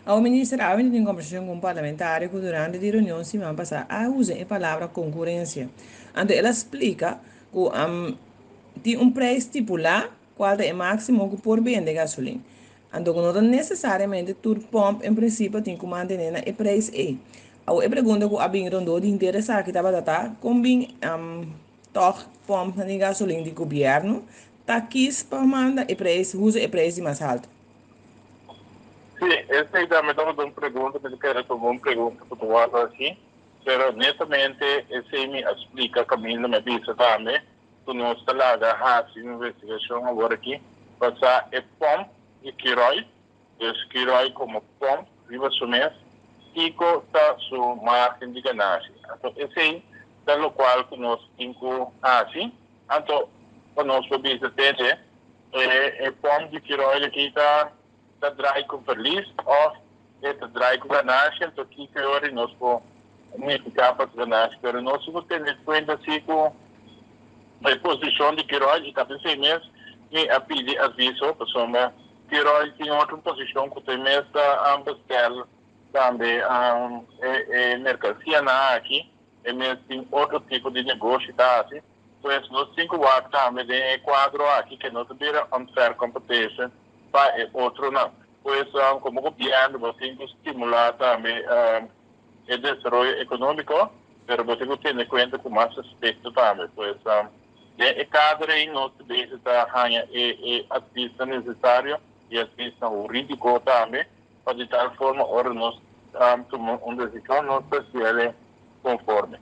E minister a tin kombersashon ku un parlamentario ku durante e reunion siman pasá a usa e palabra konkurensia. Anto el a splika ku tin un preis stipulá kual ta e máksimo ku por bende gasolin. Anto no ta nesesariamente tur pòmp en prinsipio tin ku mantené na e preis ei. E pregunta ku a bin rondó di interesá aki tabata kon bin toch pòmp di gasolin di gobièrnu ta kies pa manda e preis, usa e preis di mas haltu. Sí, esei tambe ta un pregunta ku ke un pregunta ku tur asina, pero netamente esei mi a splika kaminda mi a bisa tambe, ku nos ta laga hasi investigashon awor aki, pasa e pòmp di Curoil, dus Curoil komo pòmp riba su mes, kiko ta su margen di ganashi. Anto, esei ta lokual ku nos tin ku hasi, anto, pa nos por bisa tende, e pòmp di Curoil aki ta draai ku verlies òf e ta draai ku ganashi, anto kiko ora nos por nifiká pa ganashi, pero nos por tene kuenta si ku e posishon di Curoil i ta pensei mes mi a pidi aviso, pasobra Curoil tin otro posishon ku tin mes ta bestel tambe e merkansianan aki, e mes tin otro tipo di negoshi ta hasi, pues nos tin ku wak tambe den e kuadro aki ku no ta bira unfair competition pa e otronan. Pues komo gobièrnu bo tin ku stimulá tambe e desaroyo ekonómiko, pero bo tin ku tene kuenta ku mas aspekto tambe. Pues den e kader ei nos bezig ta haña e advies nesesario i advies hurídiko tambe, pa di tal forma ora nos tuma un desishon nos ta konforme.